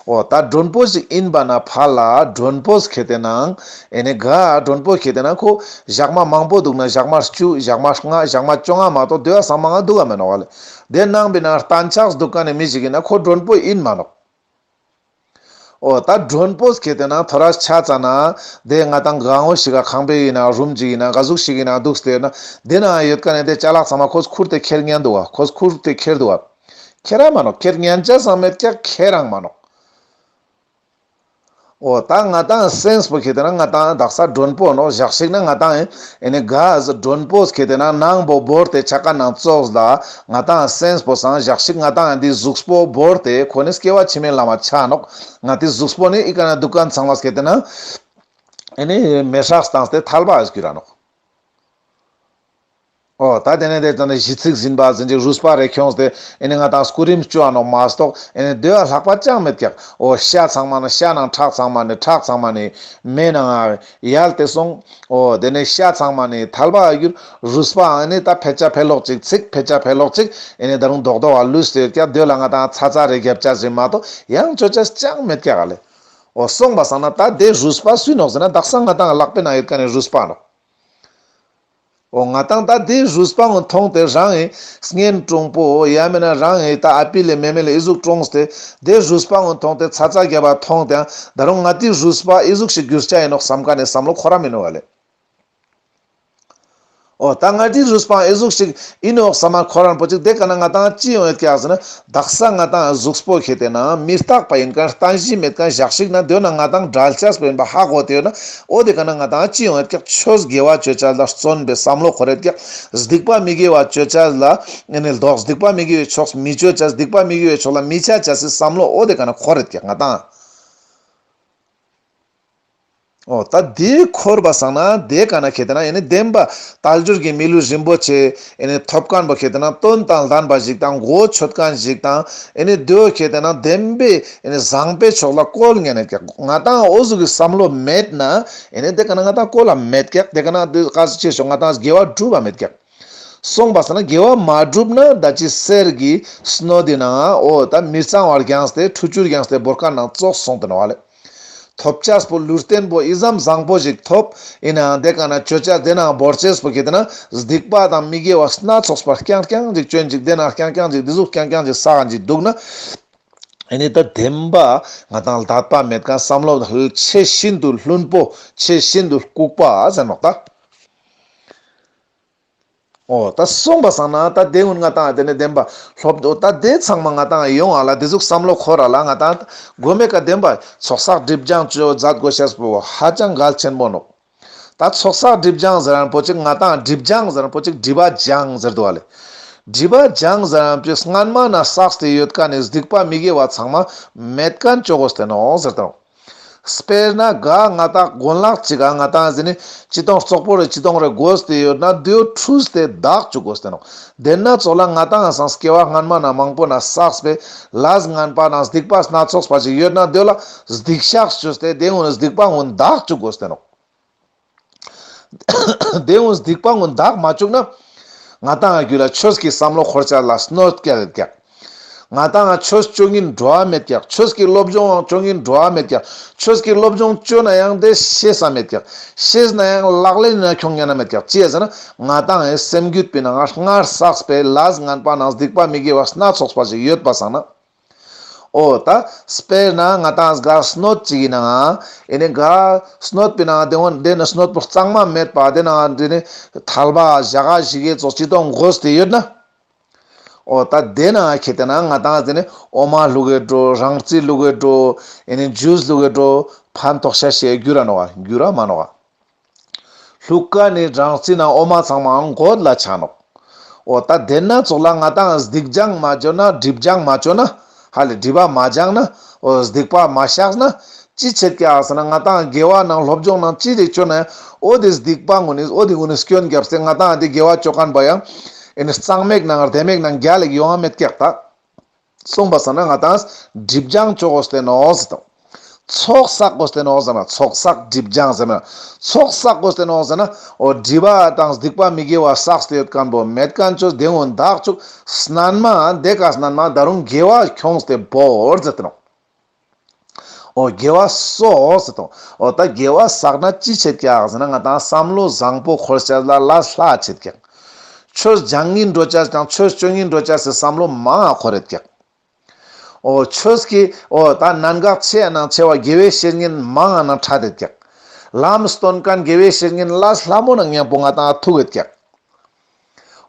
འོ་ད་མགྲོན་པོ་ཞིག་ཡིན་པ་ན་ཕ་ལ་མགྲོན་པོ་ཁེ་ཏེ་ན་ཨེ་ནི་ག་མགྲོན་པོ་ཁེ་ཏེ་ན་ཁོ་ཞག་མ་མང་པོ་འདུག་ན་ཞག་མ་བཅུ་ཞག་མ་ལྔ་ཞག་མ་བཅོ་ལྔ་མ་གཏོགས་དེ་བ་ཚང་མ་ང་འདུག་ག་མེད་ནོག་ལེ། དེ་ནང་པའི་ནང་གཏན་ཆགས་འདུག་མཁན་ནི་མི་ཞིག་ཡིན་ན་ཁོ་མགྲོན་པོ་ཡིན་མ་ནོག་འོ་ད་མགྲོན་པོ་ཁེ་ཏེ་ན་ཐོ་རས་ཆ་ཙ་ན་དེ་ང་ཏང་གང་བོ་ཞིག་ག་ཁང་པའི་ཡིན་ན་རུམ་ཅིག་ཡིན་ན་ག་ཟུག་ཞིག་ཡིན་ན་འདུག་སྟེ་ན་དེ་ན་ཡོད་མཁན་ནི་དེ་ཅ་ལག་ཚང་མ་ཁོས་ཁུར་ཏེ་ཁྱེར་ཉན་འདུག་ག་ཁོས་ཁུར་ཏེ་ཁྱེར་འདུག་ག་ཁྱེར་ར་མ་ནོག་ཁྱེར་ཉན་ཆ་ས་མེད་ཀྱག་ཁྱེར་རང་མ་ནོག་འོ་ད་ང་ཏང་སེམས་པོ་ཁེ་ཏེ་ན་ང་ཏང་དག་ས་མགྲོན་པོ་ནོག་ཞག་ཞིག་ན་ང་ཏང་ཨེ་ནི་ག་མགྲོན་པོ་ཁེ་ཏེ་ན་ནང་པོ་བོར་ཏེ་ཆ་མཁན་ནང་ཙོགས་ལ་ང་ཏང་སེམས་པོ་སང་ཞག་ཞིག་ང་ཏང་འདི་གཟུགས་པོ་བོར་ཏེ་ཁོ་ནི་སྐྱེ་བ་ཕྱི་མའི་ལམ་མ་ཆ་ནོག་ང་ཏི་གཟུགས་པོ་ནི་ཨི་ཀ་ན་འདུག་མཁན་ཚང་མ་ཁེ་ཏེ་ན་ཨེ་ནི་མེ་སྲེག་བཏང་སྟེ་ཐལ་བ་ཨེ་གྱུར་ར་ནོག་འོ་ད་དེ་ནས་དེ་ཙམ་ནས་གཞི་ཚིག་ཟིན་པ་ཟིན་ཅིག་རུས་པ་རེ་ཁྱོངས་ཏེ་ཨེ་ནི་ང་ཏང་སྐུ་རིམ་བཅོ་འ་ནོག་མ་གཏོགས་ཨེ་ནི་དེ་བ་ལྷག་པ་ཅང་མེད་ཀྱག་འོ་ཤ་ཚང་མ་ནི་ཤ་ནང་ཁྲག་ཚང་མ་ནི་ཁྲག་ཚང་མ་ནི་མེ་ནང་ཡལ་ཏེ་སོང་། འོ་དེ་ནས་ཤ་ཚང་མ་ནི་ཐལ་བ་གྱུར། རུས་པ་ཨེ་ནི་ད་ཕལ་ཆ་ཕལ་ལོག་ཅིག་ཚིག་ཕལ་ཆ་ཕལ་ལོག་ཅིག་ཨེ་ནི་ད་རུང་རྡོག་རྡོག་བ་ལུས་ཏེ་ཡོད་ཀྱག་དེ་ལ་ང་ཏང་ཚ་ཚ་རེ་རྒྱབ་ཅས་ཟིན་མ་གཏོགས་ཡང་བཅོ་ཅས་ཅང་མེད་ཀྱག་ལེ། འོ་སོང་པ་སང་ན་ད་དེ་རུས་པ་སུའི་ནོག་ཟེར་ན་དག་ས་ང་ཏང་ལག་པའི་ནང་ཡོད་མཁན་ནི་རུས་པ་ནོག་འོ་ང་ཏང་ད་དེ་རུས་པ་ངོ་མཐོང་སྟེ་རང་ངི་གཉེན་དྲུང་པོ་ཡང་མེད་ན་རང་ངི་ད་ཨ་པི་ལེ་མེ་མེ་ལེ་ཨི་ཟུག་གྲོངས་ཏེ་དེ་རུས་པ་ངོ་མཐོང་སྟེ་ཚ་ཚ་རྒྱབ་པ་མཐོང་སྟེ་ད་རུང་ང་ཏི་རུས་པ་ཨི་ཟུག་ཞིག་གྱུར་ཆ་ཡིན་ནོག་བསམ་མཁན་ནི་བསམ་བློ་འཁོར་ར་མི་ནོག་ལེ། འོ་ད་ང་ཏི་རུས་པ་ཨི་ཟུག་ཞིག་ཡིན་ནོག་བསམ་མ་འཁོར་ར་པོ་ཅིག་དེ་ཀ་ན་ང་ཏང་ཅི་ཡོང་ཡོད་ཀྱག་ཟེར་ན། དག་ས་ང་ཏང་གཟུགས་པོ་ཁེ་ཏེ་ན་མི་རྟག་པ་ཡིན་མཁན་རྟེན་གཞི་མེད་མཁན་ཞག་ཞིག་ན་དེ་ན་ང་ཏང་བྲལ་ཆས་པོ་ཡིན་པ་ཧ་གོ་སྟེ་ཡོད་ན། འོ་དེ་ཀ་ན་ང་ཏང་ཅི་ཡོང་ཡོད་ཀྱག་ཆོས་དགེ་བ་བཅོ་ཆ་ལ་བརྩོན་པའི་བསམ་བློ་འཁོར་ཡོད་ཀྱག་སྡིག་པ་མི་དགེ་བ་བཅོ་ཆ་ལ་ཨེ་ནི་ལྡོག་སྡིག་པ་མི་དགེ་བའི་ཕྱོགས་མི་བཅོ་ཆ་སྡིག་པ་མི་དགེ་བའི་ཕྱོགས་ལ་མི་ཆ་ཆ་སི་བསམ་བློ་འོ་དེ་ཀ་ན་འཁོར་ཡོད་ཀྱག་ང་ཏང་། འོ་ད་དེ་འཁོར་བ་སང་ན་དེ་ཀ་ན་ཁེ་ཏེ་ན་ཨེ་ནི་བདེན་པ་དལ་འབྱོར་གྱི་མི་ལུས་རིན་པོ་ཆེ་ཨེ་ནི་ཐོབ་མཁན་པོ་ཁེ་ཏེ་ན་དོན་དང་ལྡན་པ་ཞིག་དང་གོ་ཆོད་མཁན་ཞིག་དང་ཨེ་ནི་དེ་ཁེ་ཏེ་ན་བདེན་པའི་ཨེ་ནི་བཟང་པོའི་ཕྱོགས་ལ་བཀོལ་ཉན་ནས་ཀྱག། ང་ཏང་འོ་ཟུག་གི་བསམ་བློ་མེད་ན་ཨེ་ནི་དེ་ཀ་ན་ང་ཏང་བཀོལ་ལ་མེད་ཀྱག། དེ་ཀ་ན་དེ་ཀ་ཅི་ཆོག་ང་ཏང་དགེ་བ་སྒྲུབ་པ་མེད་ཀྱག། སོང་པ་སང་ན་དགེ་བ་མ་སྒྲུབ་ན་ད་ཅི་གསེར་གྱི་སྣོད་དེ་ནང་འོ་ད་མི་གཙང་བར་བརྒྱངས་ཏེ་འཁྲུ་ཆུར་བརྒྱངས་ཏེ་བོར་མཁན་ནང་ཙོགས་སོང་སྟེ་ནོག་ལེ། ཐོབ་ཅེས་པོ་ལུས་རྟེན་པོ་ཨི་ཙམ་བཟང་པོ་ཞིག་ཐོབ་ཨིན་ནའང་དེ་ཀ་ན་ཆོས་ཅེས་དེ་ནང་བོར་ཅེས་པོ་ཁེ་ཏེ་ན་སྡིག་པ་དང་མི་དགེ་བ་སྣ་ཚོགས་པ་རྐྱང་རྐྱང་ཅིག་ཅོན་ཅིག་དེ་ནང་རྐྱང་རྐྱང་ཅིག་དེ་ཟུག་རྐྱང་རྐྱང་ཅིག་བསགས་ཅིག་འདུག་ན། ཨེ་ནི་ད་བདེན་པ་ང་ཏང་ལྡད་པ་མེད་མཁན་བསམ་བློ་ཆེས་ཤིན་ཏུ་བླུན་པོ་ཆེས་ཤིན་ཏུ་ལྐུགས་པ་ཟེར་ནོག་ད། འོ་ད་སོང་པ་སང་ན་ད་དེ་ཀུན་ང་ཏང་དེ་ནས་བདེན་པ་སློབ་འོ་ད་དེ་ཚང་མ་ང་ཏང་ཡོང་ཨ་ལ་དེ་ཟུག་བསམ་བློ་འཁོར་ཨ་ལ་ང་ཏང་གོ་མེ་ཀ་བདེན་པ་ཚོགས་བསགས་སྒྲིབ་སྦྱང་ཅོ་མཛད་དགོས་ཤེས་པོ་ཧ་ཅང་གལ་ཆེན་པོ་ནོག། ད་ཚོགས་བསགས་སྒྲིབ་སྦྱང་ཟེར་མཁན་པོ་ཅིག་ང་ཏང་སྒྲིབ་སྦྱང་ཟེར་མཁན་པོ་ཅིག་སྒྲིབ་པ་སྦྱང་ཟེར་འདུག་ཨ་ལེ། སྒྲིབ་པ་སྦྱང་ཟེར་མཁན་པོ་ཅིག་སྔན་མ་ན་བསགས་ཏེ་ཡོད་མཁན་ནི་སྡིག་པ་མི་དགེ་བ་ཚང་མ་མེད་མཁན་ཅོ་དགོས་ཏེ་ནོག་ཟེར་ཏེ་ནོག། དཔེར་ན་ག་ང་ཏང་གོན་ལག་ཅིག་ག་ང་ཏང་ཟེར་ནི་ཅི་ཏོང་བཙོག་པོ་རེ་ཅི་ཏོང་རེ་གོས་ཏེ་ཡོད་ན་དེའོ་འཁྲུས་ཏེ་དག་བཅུག་དགོས་ཏེ་ནོག། དེ་ན་ཙོགས་ལ་ང་ཏང་སང་སྐྱེ་བ་སྔན་མ་ན་མང་པོ་ན་བསགས་པའི་ལས་ངན་པ་ན་སྡིག་པ་སྣ་ཚོགས་པ་ཅིག་ཡོད་ན་དེ་ལ་སྡིག་བཤགས་བཅོས་ཏེ་དེ་ཀུན་སྡིག་པ་ཀུན་དག་བཅུག་དགོས་ཏེ་ནོག། དེ་ཀུན་སྡིག་པ་ཀུན་དག་མ་བཅུག་ན་ང་ཏང་རྒྱུད་ལ་ཆོས་ཀྱི་བསམ་བློ་འཁོར་ཅེས་ལ་གནོད་སྐྱེལ་ཀྱག། ང་ཏང་ཆོས་ཅོ་ཉན་འགྲོ་བ་མེད་ཀྱག། ཆོས་ཀྱི་སློབ་སྦྱོང་ཡང་ཅོ་ཉན་འགྲོ་བ་མེད་ཀྱག། ཆོས་ཀྱི་སློབ་སྦྱོང་ཅོ་ན་ཡང་དེ་ཤེས་ས་མེད་ཀྱག། ཤེས་ན་ཡང་ལག་ལེན་ན་ཁྱོང་ཉན་ན་མེད་ཀྱག། ཅི་ཡ་ཟེར་ན་ང་ཏང་ངི་སེམས་རྒྱུད་པའི་ནང་ང་སྔར་བསགས་པའི་ལས་ངན་པ་ནང་སྡིག་པ་མི་དགེ་བ་སྣ་ཚོགས་པ་ཞིག་ཡོད་པ་སང་ན། འོ་ད་དཔེར་ན་ང་ཏང་ག་སྣོད་ཅིག་ཡིན་ནའང་ཨེ་ནི་ག་སྣོད་པའི་ནང་དེ་ཀུན་དེ་ནི་སྣོད་པོ་གཙང་མ་མེད་པ་དེ་ནང་དེ་ནི་ཐལ་བ་ཞག་ཞིག་གི་ཙོགས་ཅི་ཏོང་གོས་ཏེ་ཡོད་ན། འོ་ད་དེ་ན་ཁེ་ཏེ་ན་ང་ཏང་ཟེར་ནི་འོ་མ་བླུག་གེ་འགྲོ་རང་རྩི་བླུག་གེ་འགྲོ་ཨེ་ནི་ཇུས་བླུག་གེ་འགྲོ་ཕན་ཐོགས་ཤ་ཤེས་འགྱུར་ར་ནོག་འགྱུར་ར་མ་ནོག། བླུག་མཁན་ནི་རང་རྩི་ན་འོ་མ་ཚང་མའང་གོས་ལ་ཆ་ནོག། འོ་ད་དེ་ན་ཙོགས་ལ་ང་ཏང་སྡིག་སྦྱང་མ་ཅོ་ན་སྒྲིབ་སྦྱང་མ་ཅོ་ན་ཧ་ལེ་སྒྲིབ་པ་མ་སྦྱང་ན་འོ་སྡིག་པ་མ་བཤགས་ན་ཅི་ཆེད་ཀྱག་ཟེར་ན་ང་ཏང་དགེ་བ་ནང་སློབ་སྦྱོང་ནང་ཅི་རིགས་ཅོ་ན་ཡང་འོ་དེ་སྡིག་པ་ཀུན་ནི་འོ་དེ་ཀུན་ནི་སྐྱོན་རྒྱབ་སྟེ་ང་ཏང་དེ་དགེ་བ་ཅོ་མཁན་པ་ཡང་ཨེ་ནི་གཙང་མེད་ནང་བདེ་མེད་ནང་རྒྱལ་ལ་ཡོང་བ་མེད་ཀྱག་ད། སོང་པ་སང་ན་ང་ཏང་སྒྲིབ་སྦྱང་ཅོ་དགོས་ཏེ་ནོག་ཟེར་དང་། ཚོགས་བསགས་དགོས་ཏེ་ནོག་ཟེར་ན་ཚོགས་བསགས་སྒྲིབ་སྦྱང་ཟེར་ན་ཚོགས་བསགས་དགོས་ཏེ་ནོག་ཟེར་ན་འོ་སྒྲིབ་པ་དང་སྡིག་པ་མི་དགེ་བ་བསགས་ཏེ་ཡོད་མཁན་པོ་མེད་མཁན་ཅོ་དེ་ཀུན་དག་བཅུག། སྣན་མ་དེ་ཀ་སྣན་མ་ད་རུང་དགེ་བ་ཁྱོངས་ཏེ་བོར་ཟེར་ཏེ་ནོག། འོ་དགེ་བ་སོགས་ཟེར་དང་། འོ་ད་དགེ་བ་བསགས་ན་ཅི་ཆེད་ཀྱག་ཟེར་ན་ང་ཏང་བསམ་བློ་བཟང་པོ་འཁོར་ཅེས་ལ་ལས་སླ་ཆེད་ཀྱག། ཆོས་སྦྱང་ཉན་འགྲོ་ཅེས་དང་ཆོས་ཅོ་ཉན་འགྲོ་ཅེས་སི་བསམ་བློ་མང་ང་འཁོར་རེད་ཀྱག། འོ་ཆོས་ཀྱི་འོ་ད་གནད་འགག་ཆེ་ཡ་ནང་ཆེ་བ་དགེ་བའི་བཤེས་གཉེན་མང་ང་ནང་ཕྲད་དེད་ཀྱག། ལམ་སྟོན་མཁན་དགེ་བའི་བཤེས་གཉེན་ལས་སླ་མོ་ནང་མཉམ་པོ་ང་ཏང་ཐུག་ཡོད་ཀྱག།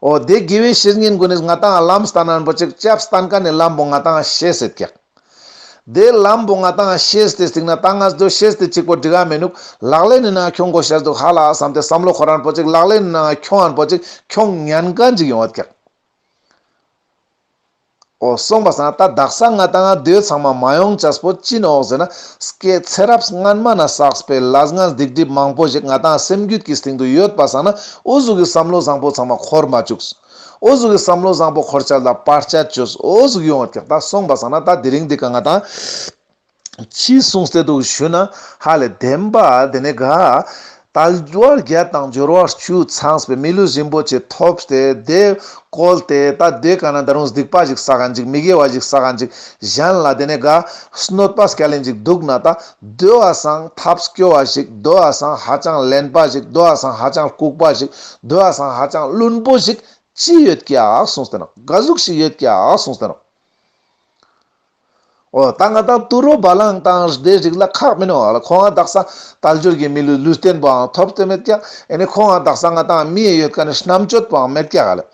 འོ་དེ་དགེ་བའི་བཤེས་གཉེན་ཀུན་ནི་ང་ཏང་ལམ་སྟན་ན་པོ་ཅིག་ལྕགས་སྟན་མཁན་ནི་ལམ་པོ་ང་ཏང་ཤེས་ཡོད་ཀྱག། དེ་ལམ་པོ་ང་ཏང་ཤེས་ཏེ་སྟིང་ན་ད་ང་ཚོ་ཤེས་ཏེ་གཅིག་པོ་འགྲིག་ག་མི་ནུག། ལག་ལེན་ནི་ནང་ཁྱོང་དགོས་ཤེས་འདུག་ཧ་ལ་བསམ་སྟེ་བསམ་བློ་འཁོར་རན་པོ་ཅིག་ལག་ལེན་ནི་ནང་ཁྱོང་ཧན་པོ་ཅིག་ཁྱོང་ཉན་མཁན་ཅིག་ཡོང་ཡོད་ཀྱག། འོ་སོང་པ་སང་ད་དག་ས་ང་ཏང་དེ་ཚང་མ་མ་ཡོང་ཅེས་པོ་ཅི་ནོག་ཟེར་ན་སྐྱེ་ཚེ་རབས་སྔན་མ་ན་བསགས་པའི་ལས་ངན་སྡིག་སྒྲིབ་མང་པོ་ཞིག་ང་ཏང་སེམས་རྒྱུད་ཀྱི་སྟེང་དུ་ཡོད་པ་སང་ན་འོ་ཟུག་གི་བསམ་བློ་བཟང་པོ་ཚང་མ་འཁོར་མ་བཅུག། འོ་ཟུག་གི་བསམ་བློ་བཟང་པོ་འཁོར་ཅེས་ལ་བར་ཆད་བཅོས། འོ་ཟུག་ཡོང་བ་ཀྱག། ད་སོང་པ་སང་ན་ད་དེ་རིང་འདི་ཀ་ང་ཏང་ཅི་གསུངས་ཏེ་འདུག་ཞུ་ན་ཧ་ལས་བདེན་པ་དེ་ནས་ག་དལ་བ་བརྒྱད་དང་འབྱོར་བ་བཅུ་ཚང་བའི་མི་ལུས་རིན་པོ་ཆེ་ཐོབ་སྟེ་དེ་བཀོལ་ཏེ་ད་དེ་ཀ་ན་ད་རུང་སྡིག་པ་ཞིག་བསགས་མཁན་ཅིག་མི་དགེ་བ་ཞིག་བསགས་མཁན་ཅིག་གཞན་ལ་དེ་ནས་ག་གནོད་པ་སྐྱལ་ལེན་ཅིག་འདུག་ན་ད་དེ་བ་སང་ཐབས་སྐྱོ་བ་ཞིག་དེ་བ་སང་ཧ་ཅང་གླེན་པ་ཞིག་དེ་བ་སང་ཧ་ཅང་ལྐུགས་པ་ཞིག་དེ་བ་སང་ཧ་ཅང་བླུན་པོ་ཞིག་ཅི་ཡོད་ཀྱག་གསུངས་ཏེ་ནོག། ག་ཟུག་ཞིག་ཡོད་ཀྱག་གསུངས་ཏེ་ནོག། འོ་ད་ང་ཏང་དུད་འགྲོ་བ་ལང་དང་དེ་རིགས་ལ་ཁག་མི་ནོག་ལ། ཁོང་ང་དག་ས་དལ་འབྱོར་གྱི་མི་ལུས་ལུས་རྟེན་པོའང་ཐོབ་སྟེ་མེད་ཀྱག། ཨེ་ནི་ཁོང་ང་དག་ས་ང་ཏང་མི་ཡོད་མཁན་ནི་རྣམ་དཔྱོད་པོའང་མེད་ཀྱག་ལ།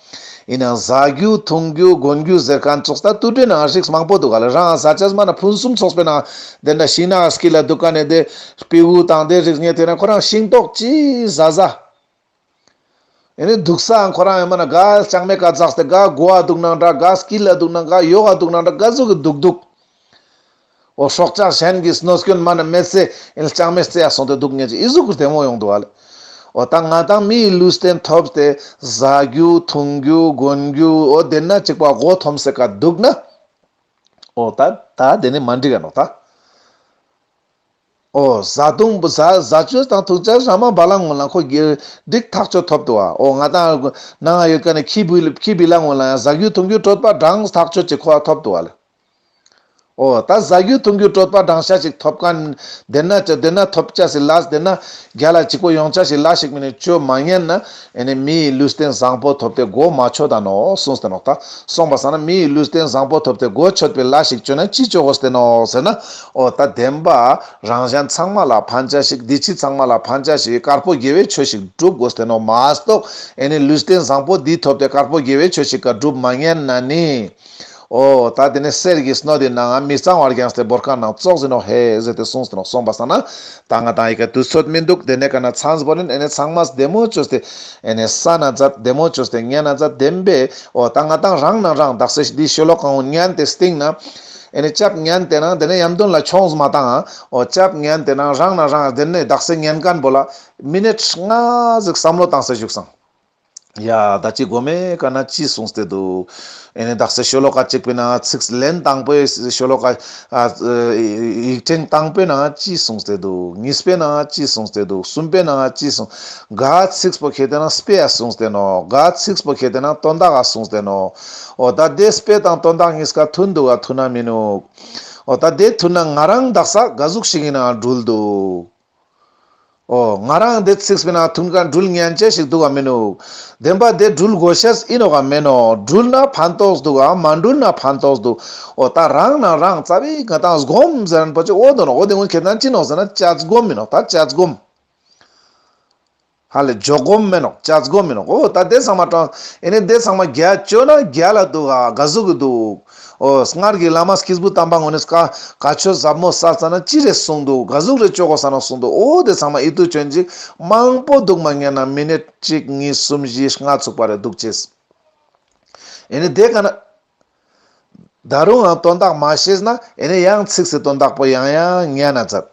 ཡིན་ནའང་ཟ་རྒྱུ་འཐུང་རྒྱུ་གོན་རྒྱུ་ཟེར་མཁན་ཙོགས་ད་དུད་འགྲོའི་ནང་རིགས་མང་པོ་འདུག་ག་ལ། རང་ཟ་ཅེས་མ་ན་ཕུན་སུམ་ཚོགས་པའི་ནང་དེ་འདྲ་ཤིང་ནགས་དཀྱིལ་ལ་འདུག་མཁན་ནི་དེ་སྤྲེའུ་དང་དེ་རིགས་ངས་དེ་ན་ཁོ་རང་ཤིང་ཏོག་ཅི་ཟ་ཟ། ཨེ་ནི་འདུག་སའང་ཁོ་རང་ཡང་མ་ན་ག་ལྕང་མའི་ཀ་འཛེགས་ཏེ་ག་སྒོ་ཨ་འདུག་ནང་འདྲ་ག་དཀྱིལ་ལ་འདུག་ནང་ག་ཡོག་ཨ་འདུག་ནང་འདྲ་ག་ཟུག་གི་འདུག་འདུག། འོ་སྲོག་ཆགས་གཞན་གྱི་གནོད་སྐྱོན་མ་ན་མེད་སེ་ཨེ་ལྕང་མེད་སེ་ཡ་སོང་སྟེ་འདུག་ཉན་ཅིག་ཨི་ཟུག་གི་བདེ་མོ་ཡོང་འདུག་ཨ་ལེ། འོ་ད་ང་ཏང་མིའི་ལུས་རྟེན་ཐོབ་སྟེ་ཟ་རྒྱུ་འཐུང་རྒྱུ་གོན་རྒྱུ་འོ་དེ་ན་ཅིག་པ་མགོ་འཐོམས་སེ་ཀ་འདུག་ན། འོ་ད་ད་དེ་ནི་མ་འགྲིག་ག་ནོག་ད། འོ་ཟ་འཐུང་ཟ་ཟ་ཆོས་དང་འཐུང་ཆོས་ར་མ་བ་ལང་ངོ་ལ་ཁོ་གི་འགྲིག་ཐག་ཆོད་ཐོབ་འདུག་ཨ། འོ་ང་ཏང་ནང་ཡོད་ཀ་ནི་ཁྱི་བི་ཁྱི་བི་ལ་ངོ་ལ་ཡང་ཟ་རྒྱུ་འཐུང་རྒྱུ་གྲོད་པ་འགྲངས་ཐག་ཆོད་ཅིག་ཁོ་ཨ་ཐོབ་འདུག་ཨ་ལེ། འོ་ད་ཟ་རྒྱུ་འཐུང་རྒྱུ་གྲོད་པ་འགྲངས་ཤ་ཞིག་ཐོབ་ཀ་ནི་དེ་ན་ཅི་དེ་ན་ཐོབ་ཆ་ཞིག་ལ་དེ་ན་རྒྱ་ལ་གཅིག་པོ་ཡོང་ཆ་ཞིག་ལ་ཞིག་མི་ནི་ཅོ་མ་ཉན་ན། ཨེ་ནི་མིའི་ལུས་རྟེན་བཟང་པོ་ཐོབ་སྟེ་གོ་མ་ཆོད་ད་ནོག་གསུངས་ཏེ་ནོག་ད། སོང་པ་སང་ན་མིའི་ལུས་རྟེན་བཟང་པོ་ཐོབ་སྟེ་གོ་ཆོད་པའི་ལ་ཞིག་ཅོ་ན་ཅི་ཅོ་དགོས་ཏེ་ནོག་ཟེར་ན། འོ་ད་བདེན་པ་རང་གཞན་ཚང་མ་ལ་ཕན་ཆ་ཞིག་འདི་ཕྱི་ཚང་མ་ལ་ཕན་ཆ་ཞིག་དཀར་པོ་དགེ་བའི་ཆོས་ཤིག་སྒྲུབ་དགོས་ཏེ་ནོག་མ་གཏོགས་ཨེ་ནི་ལུས་རྟེན་བཟང་པོ་འདི་ཐོབ་སྟེ་དཀར་པོ་དགེ་བའི་ཆོས་ཤིག་ག་སྒྲུབ་མ་ཉན་ན་ནི། འོ་ད་དེ་ནི་གསེར་གྱི་སྣོད་དེ་ནང་མི་གཙང་བར་བརྒྱངས་ཏེ་བོར་ཁ་ནང་ཙོག་ཟིན་ནོག་ཧེ་ཟེར་ཏེ་གསུངས་ཏེ་ནོག་སོང་པ་སང་ན། ད་ང་ཏང་ཡི་ག་དུས་ཚོད་མི་འདུག་དེ་ནས་ཀ་ན་ཚང་བོ་ནི་ཨེ་ནི་ཚང་མ་བདེ་མོ་བཅོས་ཏེ་ཨེ་ནི་ས་ན་མཛད་བདེ་མོ་བཅོས་ཏེ་ཉན་ན་མཛད་བདེན་པས། འོ་ད་ང་ཏང་རང་ན་རང་དག་ས་འདི་ཤོ་ལོ་ཀ་ངོ་ཉན་ཏེ་སྟིང་ན་ཨེ་ནི་ཅབ་ཉན་ཏེ་ན་དེ་ནས་ཡམ་དོན་ལ་ཆོངས་མ་བཏང་ཨ། འོ་ཅབ་ཉན་ཏེ་ན་རང་ན་རང་དེ་ནས་དག་ས་ཉན་མཁན་པོ་ལ་མི་ནེ་ཊ་ལྔ་ཟིག་བསམ་བློ་བཏང་ས་བཞུགས་སང་། ཡ་ད་ཅི་གོ་མེ་ཀ་ན་ཅི་གསུངས་ཏེ་འདུག་ཨེ་ནི་དག་ས་ཤོ་ལོ་ཀ་གཅིག་པའི་ནང་ཚིགས་ལན་དང་པོའི་ཤོ་ལོ་ཀ་ཨ་ཡིག་ཕྲེང་དང་པོའི་ནང་ཅི་གསུངས་ཏེ་འདུག་གཉིས་པའི་ནང་ཅི་གསུངས་ཏེ་འདུག་གསུམ་པའི་ནང་ཅི་གསུངས། ག་ཚིགས་པོ་ཁེ་ཏེ་ན་དཔེ་ཡ་གསུངས་ཏེ་ནོག་ག་ཚིགས་པོ་ཁེ་ཏེ་ན་དོན་དག་ག་གསུངས་ཏེ་ནོག་འོ་ད་དེ་དཔེ་དང་དོན་དག་གཉིས་ཀ་མཐུན་འདུག་ག་མཐུན་ན་མི་ནུག་འོ་ད་དེ་མཐུན་ན་ང་རང་དག་ས་ག་ཟུག་ཞིག་ཡིན་ན་འགྲུལ་འདུག་འོ་ང་རང་དེ་ཚིགས་པའི་ནང་མཐུན་ཀ་འགྲུལ་ཉན་ཆ་ཞིག་འདུག་ག་མི་ནུག་བདེན་པ་དེ་འགྲུལ་དགོས་ཤེས་ཡིན་ནོག་ག་མེ་ནོག་འགྲུལ་ན་ཕན་ཐོགས་འདུག་ག་མ་འགྲུལ་ན་ཕན་ཐོགས་འདུག་འོ་ད་རང་ན་རང་རྩ་བའི་ང་ཏང་སྒོམ་ཟེར་ན་པོ་ཅི་འོ་དོ་ནོག་འོ་དེ་ངོ་ཁེ་ཏང་ཅི་ནོག་ཟེར་ན་ཅ་སྒོམ་མི་ནོག་ད་ཅ་སྒོམ། ཧ་ལས་འཇོག་སྒོམ་མེ་ནོག་ཅ་སྒོམ་མེ་ནོག་འོ་ད་དེ་ཚང་མ་དྲང་ཨེ་ནི་དེ་ཚང་མ་རྒྱ་ཅོ་ན་རྒྱ་ལ་འདུག་ག་ག་ཟུག་གི་འདུག་འོ་སྔར་གྱི་བླ་མ་སྐྱེས་བུ་དམ་པ་ངོ་ནས་བཀའ་བཀའ་ཆོས་ཟབ་མོ་ས་ཙ་ན་ཅི་རེ་གསུངས་འདུག་ག་ཟུག་རེ་ཅོ་གོ་ས་ན་གསུངས་འདུག་འོ་དེ་ཚང་མ་ཨི་ཏུ་ཅོན་ཅིག་མང་པོ་འདུག་མ་ཉན་ན་མི་ནེ་ཊ་གཅིག་གཉིས་གསུམ་བཞི་ལྔ་ཚུགས་པ་རེ་འདུག་ཅེས། ཨེ་ནི་དེ་ག་ན་ད་རུང་ཡང་དོན་དག་མ་ཤེས་ན་ཨེ་ནི་ཡང་ཚིགས་སུ་དོན་དག་པོ་ཡང་ཡང་ཉན་ན་མཛད།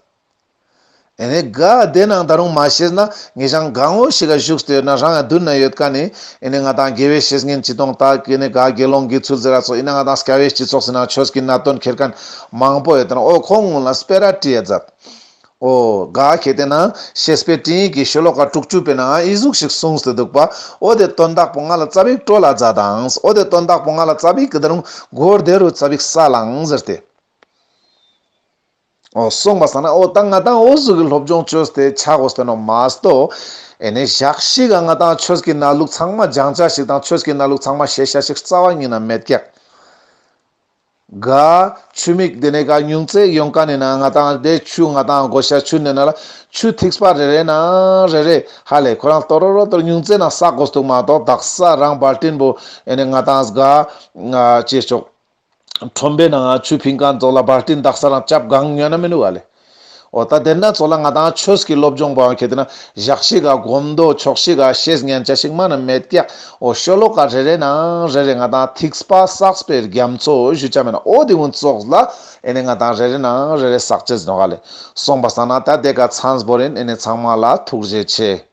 ཨེ་ནི་ག་དེ་ནང་ད་རུང་མ་ཤེས་ན་ངེད་ཅག་ག་ངོ་ཞིག་ག་བཞུགས་ཏེ་ཡོད་ན་རང་ཡང་མདུན་ན་ཡོད་ཀ་ནི་ཨེ་ནི་ང་ཏང་དགེ་བའི་བཤེས་གཉེན་ཅི་དོང་ད་ཨེ་ནི་ག་དགེ་སློང་གི་ཚུལ་ཟེར་ར་ཚོ་ཨེ་ནི་ང་ཏང་སྐྱ་བོའི་སྤྱི་ཚོགས་སི་ནང་ཆོས་ཀྱི་གནད་དོན་ཁྱེར་མཁན་མང་པོ་ཡོད་ན་འོ་ཁོང་ངོ་ལ་སྤེ་ར་དྲི་ཡ་མཛད། འོ་ག་ཁེ་ཏེ་ན་བཤེས་པའི་སྤྲིང་ཡིག་གི་ཤོ་ལོ་ཀ་དྲུག་ཅུ་པའི་ནང་ཨི་ཟུག་ཞིག་གསུངས་ཏེ་འདུག་པ། འོ་དེ་དོན་དག་པོ་ང་ལ་ཙ་པིག་བཀྲོལ་ལ་མཛད་དང་། འོ་དེ་དོན་དག་པོ་ང་ལ་ཙ་པིག་གི་ད་རུང་གོ་བདེ་རུ་ཙ་པིག་སལ་ལང་ཟེར་ཏེ། འོ་སོང་པ་སང་ན་འོ་ད་ང་ཏང་འོ་ཟུག་གི་སློབ་སྦྱོང་བཅོས་ཏེ་ཆ་དགོས་ཏེ་ནོག་མ་གཏོགས། ཨེ་ནི་ཞག་ཞིག་ག་ང་ཏང་ཆོས་ཀྱི་གནས་ལུགས་ཚང་མ་སྦྱང་ཆ་ཞིག་དང་ཆོས་ཀྱི་གནས་ལུགས་ཚང་མ་ཤེས་ཤ་ཞིག་རྩ་བ་ཉིད་ན་མེད་ཀྱག་ག་ཆུ་མིག་དེ་ནས་ག་ཉུང་ཙེ་ཡོང་ཀ་ནི་ན་ང་ཏང་དེ་ཆུ་ང་ཏང་དགོས་ཤ་ཆུ་ནི་ན་ལ་ཆུ་ཐིགས་པ་རེ་རེ་ན་རེ་རེ་ཧ་ལས་ཁོ་རང་ཏོ་རོ་རོ་ཏོ་རོ་ཉུང་ཙེ་ན་བསགས་དགོས་འདུག་མ་གཏོགས་དག་ས་རང་བལ་ཏིན་པོ་ཨེ་ནི་ང་ཏང་ག་ཅེས་ཆོག་ཁྲོན་པའི་ནང་ཆུ་ཕིང་མཁན་ཚོགས་ལ་བལ་ཏིན་དག་ས་རང་ཅབ་གང་ཉོ་ན་མི་ནུག་ག་ལེ། འོ་ད་དེ་ན་ཚོགས་ལ་ང་ཏང་ཆོས་ཀྱི་སློབ་སྦྱོང་པོ་ཁེ་ཏེ་ན་ཞག་ཞིག་ག་གོམ་དོ་ཆོག་ཞིག་ག་ཤེས་ཉན་ཆ་ཞིག་མ་ན་མེད་ཀྱག་འོ་ཤོ་ལོ་ཀ་རེ་རེ་ནང་རེ་རེ་ང་ཏང་ཐིགས་པ་བསགས་པའི་རྒྱ་མཚོ་ཞུ་ཆ་མེད་ན་འོ་དེ་ཀུན་ཚོགས་ལ་ཨེ་ནི་ང་ཏང་རེ་རེ་ནང་རེ་རེ་བསགས་ཅེས་ནོག་ག་ལེ། སོང་པ་སང་ན་ད་དེ་ཀ་ཚང་བོ་རིན་ཨེ་ནི་ཚང་མ་ལ་ཐུགས་རྗེ་ཆེ།